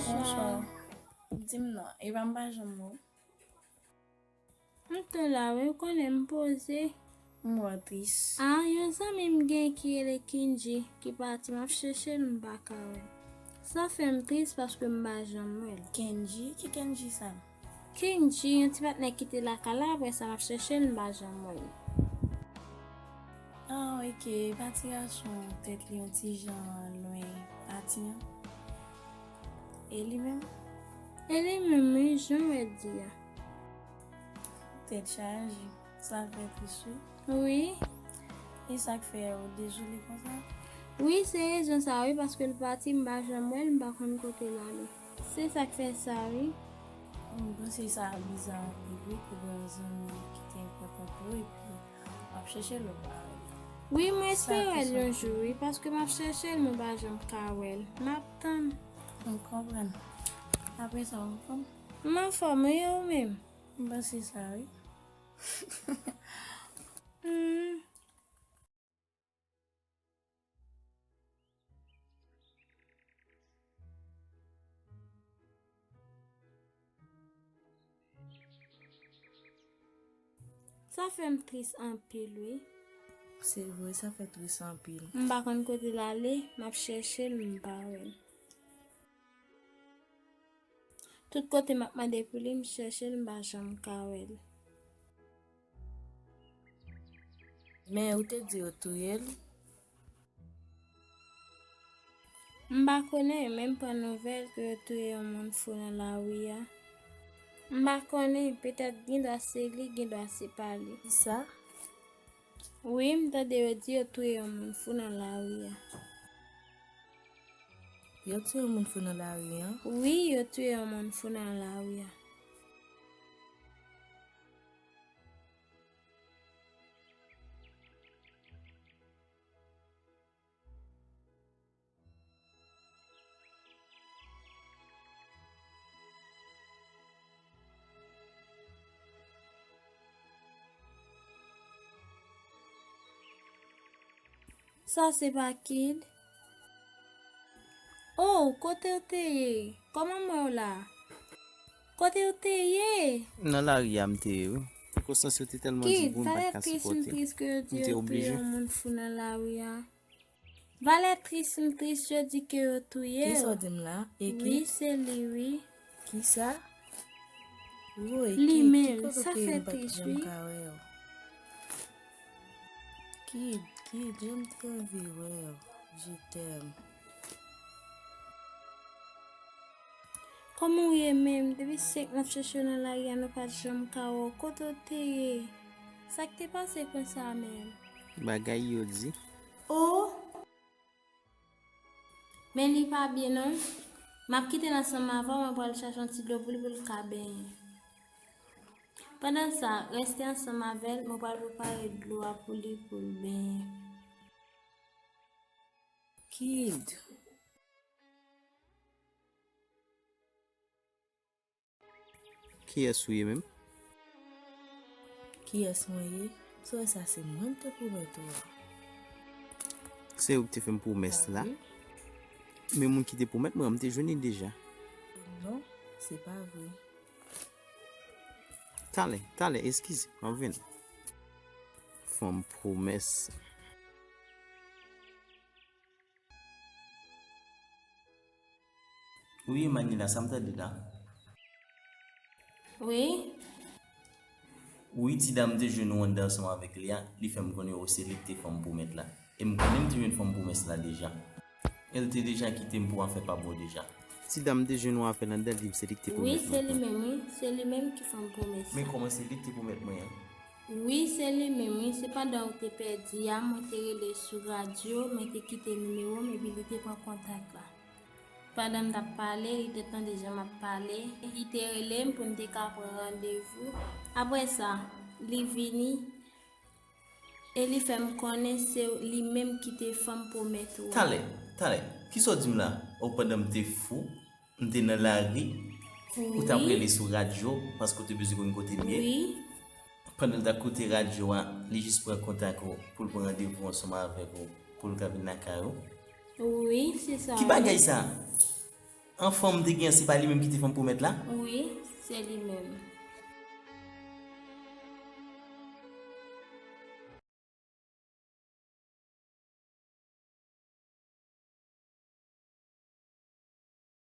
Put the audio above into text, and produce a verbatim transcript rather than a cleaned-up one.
Bonswa. Di m non, epa m pa janm wè w. M tou la wi, ou konnen m poze. M wè w tris. Ah, yon zanmi m gen ki rele Kindji, ki pati, m ap chèche l, m pa ka wè l. Sa fè m tris paske m pa janm wè l. Kendji? Ki Kendji sa? Kendji, yon ti patnè ki te lakay la, apre sa m ap chèche l, m pa janm wè l. Ah, ok, pa ti gason tèt li yon ti jan lwen pati an. E li menm? E li menm, wi, jan w wè di a. Tèt chaje, sa fè tris, wi. Wi. E sa k fè ou dezole konsa? Wi, se rezon sa, wi, paske l pati, m pa janm wè l, m pa konn kote l ale. Se sa k fè sa, wi. M panse sa biza anpil, wi, pou gen yon zanmi ki te enpòtan pou ou, epi w ap chèche l, ou pa wè l. Wi, mwen espere l yon jou, wi, paske m ap chèche l, mwen pa janm ka wè l. M ap tann. M konprann. Apre sa, ou anfòm? M anfòm, wi, e ou menm? M panse sa, wi. Hmm. Sa fè m tris anpil, wi. Se vre, sa fè tris anpil. M pa konn kote l ale, m ap chèche l, m pa wè l. Tout kote m ap mande pou li, m chèche l, m pa janm ka wè l. Men ou te di yo touye l? M pa konnen, men m pran nouvèl ke yo touye yon moun fou nan lari a. M pa konnen, petèt gendwa se li, gendwa se pa li. Kisa? Wi, m tande yo di yo touye yon moun fou nan lari a. Yo touye yon moun fou nan lari a? Wi, yo touye yon moun fou nan lari a. Sa se pa Kid? Oh, kote w te ye? Kòman m wè w la? Kote w te ye? Nan lari a m te ye, wi. Sikonstans yo te tèlman di pou m pa t ka sipòte. M te oblije. Kid, sa fè tris, m tris ke yo di yo touye yon moun fou nan lari a. Valè tris, m tris, yo di ke yo touye l. Kisa w di m la? E ki? Wi, se li, wi. Kisa? Woy, Kid, ki kote w te ye m pa t janm ka wè w? Kid, Kid, jan m te anvi wè w. Je t'aime. Kòman w ye menm? Depi senk n ap chèche w nan lari a, nou pa t janm ka wè w. Kote w te ye? Sa k te pase konsa menm? Bagay yo di. O! Men li pa byen non. M ap kite l ansanm avè w, mwen pral chache yon ti dlo pou li, pou l ka benyen. Pandan sa, rete ansanm avè l, mwen pral prepare dlo a pou li, pou l benyen. Kid. Kiyès ou ye menm? Kiyès mwen ye? Sa w wè sa se mwen m te pwomèt ou a. Se ou ki te fè m pwomès la? Wi. Men moun ki te pwomèt mwen an, m te jwenn li deja. Non, se pa vre. Talè, talè, eskize, m ap vini. Fè m pwomès. Wi, Manila, sa m tande la? Wi. Wi, ti dam te jwenn ou anndan ansanm avèk li a, li fè m konnen ou se li ki te fè m pwomèt la. E m konnen m te jwenn fè m pwomès la deja. E l te deja kite m pou afè pa bon deja. Ti dam te jwenn ou avè l anndan, li di se li ki te pwomèt mwen. Wi, se li menm, wi. Se li menm ki fè m pwomès la. Men kòman se li ki te pwomèt mwen an? Wi, se li menm, wi. Se pandan ou te pèdi a, mwen te rele sou radyo, mwen te kite nimewo m, epi li te pran kontak la. Pandan m t ap pale, li te tande jan m ap pale. Li te rele m pou n te ka pran randevou. Apre sa, li vini e li fè m konnen se li menm ki te fè m pwomèt ou a. Talè, talè, kisa w di m la? O, pandan m te fou, m te nan lari, ou t ap rele sou radyo, paske w te bezwen konn kote m ye. Wi. Pandan l t ap koute radyo a, li jis pran kontak ou pou l pran randevou ansanm avèk ou, pou l ka vin lakay ou. Wi, se sa. Ki bagay sa? Anfan m te gen an, se pa li menm ki te fè m pwomèt la? Wi, se li menm.